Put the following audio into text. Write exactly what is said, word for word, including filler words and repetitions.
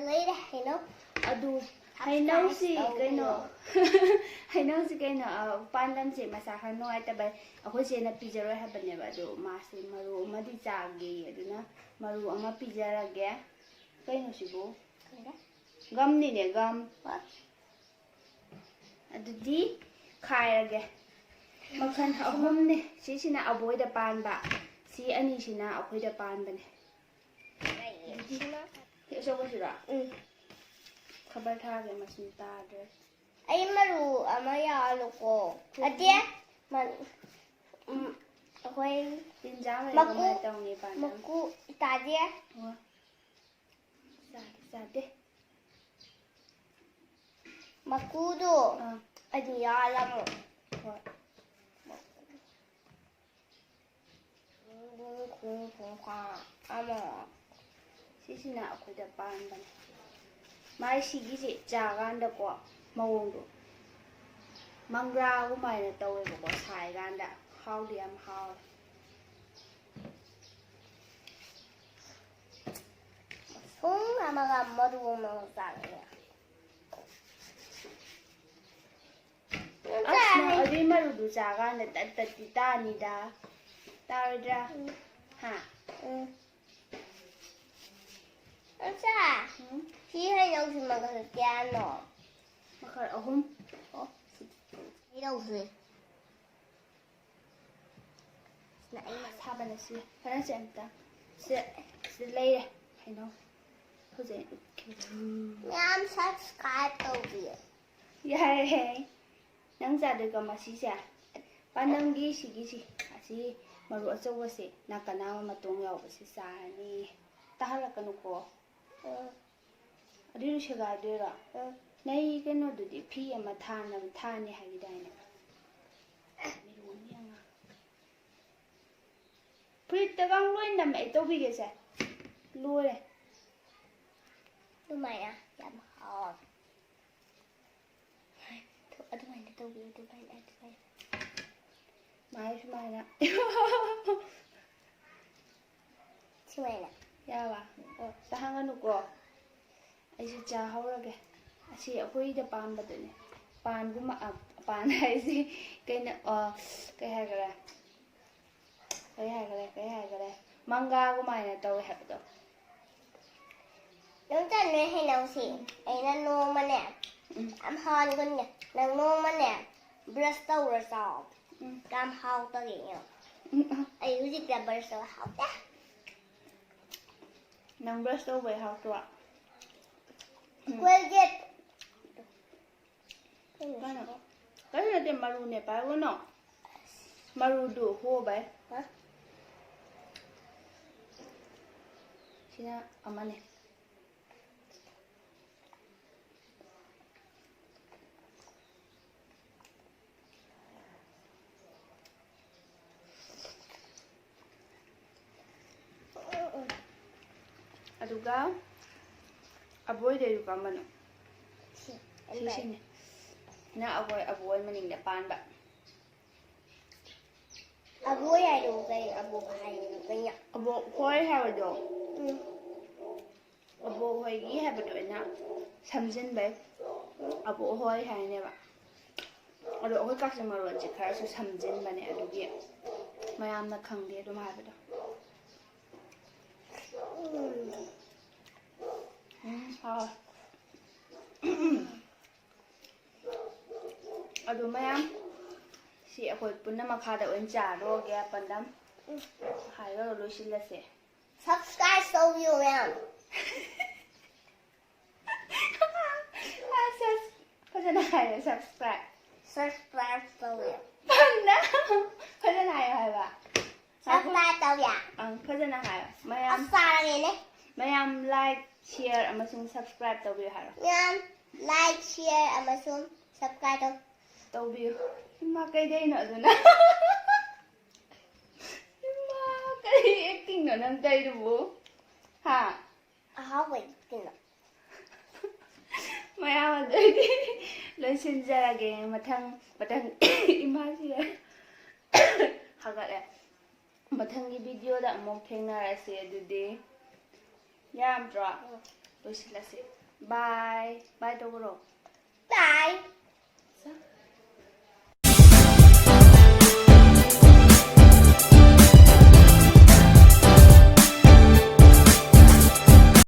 ꯂꯩꯔꯦ ꯍꯩꯅꯧ꯫ ꯑꯗꯨ ꯍꯩꯅꯧꯁꯤ ꯀꯩꯅꯣ, ꯍꯩꯅꯧꯁꯤ ꯀꯩꯅꯣ, ꯄꯥꯟꯗꯝꯁꯦ ꯃꯁꯥ ꯈꯔ ꯅꯨꯡꯉꯥꯏꯇꯕꯩ ꯑꯩꯈꯣꯏ ꯆꯦꯅ ꯄꯤꯖꯔꯣꯏ ꯍꯥꯏꯕꯅꯦꯕ꯫ ꯑꯗꯣ ꯃꯥꯁꯦ ꯃꯔꯨ ꯑꯃꯗꯤ ꯆꯥꯒꯦ, ꯑꯗꯨꯅ ꯃꯔꯨ ꯑꯃ ꯄꯤꯖꯔꯒꯦ꯫ ꯀꯩꯅꯣ ꯁꯤꯕꯨ? ꯒꯝꯅꯤꯅꯦ, ꯒꯝ꯫ ꯑꯗꯨꯗꯤ ꯈꯥꯏꯔꯒꯦ꯫ ꯃꯈꯜ ꯑꯍꯨꯝꯅꯦ꯫ ꯁꯤꯁꯤꯅ ꯑꯕꯣꯏꯗ ꯄꯥꯟꯕ, ꯁꯤ ꯑꯅꯤꯁꯤꯅ ꯑꯩꯈꯣꯏꯗ ꯄꯥꯟꯕꯅꯦ꯫ ꯑꯗꯨꯗꯤ ꯁꯤ ꯑꯆꯧꯕꯁꯤꯔꯣ? ꯎꯝ꯫ ꯈꯕꯔ ꯊꯥꯒꯦ, ꯃꯁꯤꯡ ꯇꯥꯗ꯭ꯔꯦ꯫ ꯑꯩ ꯃꯔꯨ ꯑꯃ ꯌꯥꯜꯂꯨꯀꯣ꯫ ꯑꯗꯦ, ꯃ-, ꯎꯝ, ꯑꯩꯈꯣꯏ ꯇꯤꯟꯖꯥꯡ ꯂꯩꯔ ꯃꯀꯨ, ꯀꯃꯥꯏꯅ ꯇꯧꯅꯤ, ꯄꯥꯟꯗꯝ? ꯃꯀꯨ ꯇꯥꯗꯦ꯫ ꯑꯣ꯫ ꯆꯥꯗꯦ, ꯆꯥꯗꯦ꯫ ꯃꯀꯨꯗꯣ ꯑꯥ꯫ ꯑꯗꯨ ꯌꯥꯜꯂꯝꯃꯣ꯫ ꯍꯣꯏ꯫ ꯈꯣꯡ ꯈꯣꯡ ꯈꯣꯡ ꯈꯣꯡ ꯑꯃ꯫ ꯁꯤꯁꯤꯅ ꯑꯩꯈꯣꯏꯗ ꯄꯥꯟꯕꯅꯦ꯫ ꯃꯥꯏ ꯁꯤꯒꯤꯁꯦ ꯆꯥꯀꯥꯟꯗꯀꯣ, ꯃꯑꯣꯡꯗꯣ ꯃꯪꯒ꯭ꯔꯥꯒꯨꯃꯥꯏꯅ ꯇꯧꯋꯦꯕꯀꯣ, ꯁꯥꯏꯀꯥꯟꯗ ꯍꯥꯎꯗꯤ ꯌꯥꯝ ꯍꯥꯎꯋꯦ꯫ ꯁꯨꯝ ꯑꯃꯒ ꯃꯔꯨ ꯑꯃꯒ ꯆꯥꯅꯤꯡꯉꯦ꯫ ꯑꯁ, ꯅꯪ ꯑꯗꯨꯏ ꯃꯔꯨꯗꯨ ꯆꯥꯀꯥꯟꯗ ꯇꯠ ꯇꯠꯇꯤ ꯇꯥꯅꯤꯗ꯫ ꯇꯥꯔꯣꯏꯗ꯭ꯔꯥ? ꯍꯥ? ꯎꯝ꯫ ꯅꯪꯁꯦ, ꯎꯝ? ꯁꯤ ꯍꯩꯅꯧꯁꯤ ꯃꯈꯜ ꯀꯌꯥꯅꯣ? ꯃꯈꯜ ꯑꯍꯨꯝ꯫ ꯍꯩꯅꯧꯁꯦ꯫ ꯁꯤꯅ ꯑꯩꯅ ꯁꯥꯕꯅ ꯁꯤ ꯐꯔꯁꯦ ꯑꯝꯇ꯫ ꯁꯤ, ꯁꯤ ꯂꯩꯔꯦ ꯍꯩꯅꯧ꯫ ꯍꯧꯖꯤꯛ ꯑꯩ ꯎꯠꯀꯦ꯫ ꯃꯌꯥꯝ subscribe ꯇꯧꯕꯤꯌꯨ꯫ ꯌꯥꯔꯦꯍꯦ꯫ ꯅꯪ ꯆꯥꯗꯣꯏꯀꯣ ꯃꯁꯤꯁꯦ? ꯄꯥꯟꯗꯝꯒꯤ ꯁꯤꯒꯤꯁꯤ, ꯑꯁꯤ ꯃꯔꯨ ꯑꯆꯧꯕꯁꯦ, ꯅꯥꯀꯟ ꯅꯥꯝꯃ ꯃꯇꯣꯡ ꯌꯥꯎꯕꯁꯤ ꯆꯥꯔꯅꯤ꯫ ꯇꯥꯍꯜꯂꯛꯀꯅꯨꯀꯣ꯫ ꯎꯝ꯫ ꯑꯗꯨꯏꯗꯨ ꯁꯦꯒꯥꯏꯗꯣꯏꯔꯣ? ꯎꯝ꯫ ꯅꯩ ꯀꯩꯅꯣꯗꯨꯗꯤ ꯐꯤ ꯑꯃ ꯊꯥꯅꯕ, ꯊꯥꯅꯤ ꯍꯥꯏꯈꯤꯗꯥꯏꯅꯦ? ꯃꯤꯔꯣꯟꯕꯤ ꯑꯉꯥꯡ꯫ ꯐꯨꯔꯤꯠꯇꯒ ꯂꯣꯏ ꯅꯝꯃꯛꯑꯦ ꯇꯧꯕꯤꯒꯦꯁꯦ꯫ ꯂꯣꯏꯔꯦ꯫ ꯑꯗꯨꯃꯥꯏꯅ ꯌꯥꯝ ꯍꯥꯎꯋꯦ꯫ ꯑꯗꯨꯃꯥꯏꯅ ꯇꯧꯕꯤꯌꯨ, ꯑꯗꯨꯃꯥꯏꯅ, ꯑꯗꯨꯃꯥꯏꯅ꯫ ꯃꯥꯏ ꯁꯨꯃꯥꯏꯅ꯫ ꯁꯨꯃꯥꯏꯅ꯫ ꯌꯥꯔꯕ? ꯑꯣ, ꯇꯥꯍꯟꯒꯅꯨꯀꯣ꯫ ꯑꯩꯁꯨ ꯆꯥꯍꯧꯔꯒꯦ꯫ ꯑꯁꯤ ꯑꯩꯈꯣꯏꯗ ꯄꯥꯟꯕꯗꯨꯅꯦ꯫ ꯄꯥꯟꯒꯨꯝꯕ, ꯑ, ꯄꯥꯟ ꯍꯥꯏꯁꯦ ꯀꯩꯅꯣ, ꯑ, ꯀꯩ ꯍꯥꯏꯈꯔꯦ? ꯀꯩ ꯍꯥꯏꯈꯔꯦ? ꯀꯩ ꯍꯥꯏꯈꯔꯦ? ꯃꯪꯒꯥꯒꯨꯃꯥꯏꯅ ꯇꯧꯋꯦ ꯍꯥꯏꯕꯗꯣ꯫ ꯅꯪ ꯆꯥꯅꯤꯡꯉꯦ ꯍꯩꯅꯧꯁꯤ꯫ ꯎꯝ꯫ ꯑꯩꯅ ꯅꯣꯡꯃꯅꯦ, ꯎꯝ꯫ ꯌꯥꯝ ꯍꯥꯎꯍꯟꯒꯅꯤ꯫ ꯅꯪ ꯅꯣꯡꯃꯅꯦ, brush ꯇꯧꯔ ꯆꯥꯎ꯫ ꯎꯝ꯫ ꯌꯥꯝ ꯍꯥꯎꯇꯒꯦ ꯌꯦꯡꯉꯣ꯫ ꯎꯝ꯫ ꯑꯩ ꯍꯧꯖꯤꯛꯇ brush ꯇꯧꯔ ꯍꯥꯎꯇꯦ꯫ ꯅꯪ brush ꯇꯧꯕꯩ ꯍꯥꯎꯇ꯭ꯔꯣ? ꯎꯝ꯫ Colgate꯫ ꯀꯩꯅꯣ? ꯀꯩꯅꯣ ꯅꯠꯇꯦ, ꯃꯔꯨꯅꯦ, ꯄꯥꯏꯒꯅꯣ꯫ ꯃꯔꯨꯗꯨ ꯍꯣꯕꯩ꯫ ꯍꯥ? ꯁꯤꯅ ꯑꯃꯅꯦ꯫ ꯑꯗꯨꯒ ꯑꯕꯣꯏꯗꯩꯁꯨ ꯀꯔꯝꯕꯅꯣ? ꯁꯤ, ꯁꯤꯁꯤꯅꯦ꯫ ꯅ ꯑꯕꯣꯏ, ꯑꯕꯣꯏ ꯃꯅꯤꯡꯗ ꯄꯥꯟꯕ꯫ ꯑꯕꯣꯏ ꯍꯥꯏꯗꯣ ꯀꯩ? ꯑꯕꯣꯛ ꯍꯥꯏꯗꯣ ꯀꯩꯅꯣ? ꯑꯕꯣꯛ ꯍꯣꯏ ꯍꯥꯏꯕꯗꯣ꯫ ꯎꯝ꯫ ꯑꯕꯣꯛ ꯍꯣꯏꯒꯤ ꯍꯥꯏꯕꯗꯣ ꯑꯩꯅ ꯁꯝꯖꯤꯟꯕꯩ ꯑꯕꯣꯛ ꯍꯣꯏ ꯍꯥꯏꯅꯦꯕ꯫ ꯑꯗꯣ ꯑꯩꯈꯣꯏ ꯀꯛꯆꯤꯡ ꯃꯔꯣꯟꯁꯦ ꯈꯔꯁꯨ ꯁꯝꯖꯤꯟꯕꯅꯦ, ꯑꯗꯨꯒꯤ ꯃꯌꯥꯝꯅ ꯈꯪꯗꯦ ꯑꯗꯨꯝ ꯍꯥꯏꯕꯗꯣ꯫ ꯎꯝ꯫ ꯎꯝ, ꯍꯥꯎꯋꯦ꯫ ꯑꯗꯨ ꯃꯌꯥꯝ, ꯁꯤ ꯑꯩꯈꯣꯏ ꯄꯨꯟꯅ ꯃꯈꯥꯗ ꯑꯣꯏꯅ ꯆꯥꯔꯨꯔꯒꯦ, ꯄꯥꯟꯗꯝ ꯍꯥꯏꯔꯒ ꯂꯣꯏꯁꯤꯜꯂꯁꯦ꯫ Subscribe ꯇꯧꯕꯤꯌꯨ ꯃꯌꯥꯝ꯫ ꯑꯁ, ꯑꯁ, ꯐꯖꯅ ꯍꯥꯏꯌꯣ, subscribe꯫ Subscribe ꯇꯧꯕꯤꯌꯨ꯫ ꯄꯥꯟꯗꯝ, ꯐꯖꯅ ꯍꯥꯏꯌꯣ ꯍꯥꯏꯕ꯫ Subscribe ꯇꯧꯕꯤꯌꯨ꯫ ꯑꯪ, ꯐꯖꯅ ꯍꯥꯏꯌꯣ꯫ ꯃꯌꯥꯝ, ꯑꯁ, ꯆꯥꯔꯒꯦꯅꯦ꯫ ꯃꯌꯥꯝ like, share ꯑꯃꯁꯨꯡ subscribe ꯇꯧꯕꯤꯌꯨ ꯍꯥꯏꯔꯣ꯫ ꯃꯌꯥꯝ like, share ꯑꯃꯁꯨꯡ subscribe ꯇꯧ꯫ ꯇꯧꯕꯤꯌꯨ꯫ ꯏꯃꯥ, ꯀꯩꯗꯩꯅꯣ ꯑꯗꯨꯅ? ꯏꯃꯥ, ꯀꯔꯤ acting ꯅꯣ ꯅꯪ ꯇꯧꯔꯤꯗꯨꯕꯨ? ꯍꯥ? ꯑꯍꯥꯎꯕ acting ꯅꯣ꯫ ꯃꯌꯥꯝ ꯑꯗꯨꯗꯤ ꯂꯣꯏꯁꯤꯟꯖꯔꯒꯦ꯫ ꯃꯊꯪ, ꯃꯊꯪ, ꯏꯃꯥꯁꯤꯔꯦ꯫ ꯍꯥꯒꯠꯂꯦ꯫ ꯃꯊꯪꯒꯤ video ꯗ ꯑꯃꯨꯛ ꯊꯦꯡꯅꯔꯁꯤ ꯑꯗꯨꯗꯤ꯫ ꯌꯥꯔꯝꯗ꯭ꯔꯣ? ꯎꯝ꯫ ꯂꯣꯏꯁꯤꯜꯂꯁꯤ꯫ Bye. Bye ꯇꯧꯈ꯭ꯔꯣ꯫ Bye.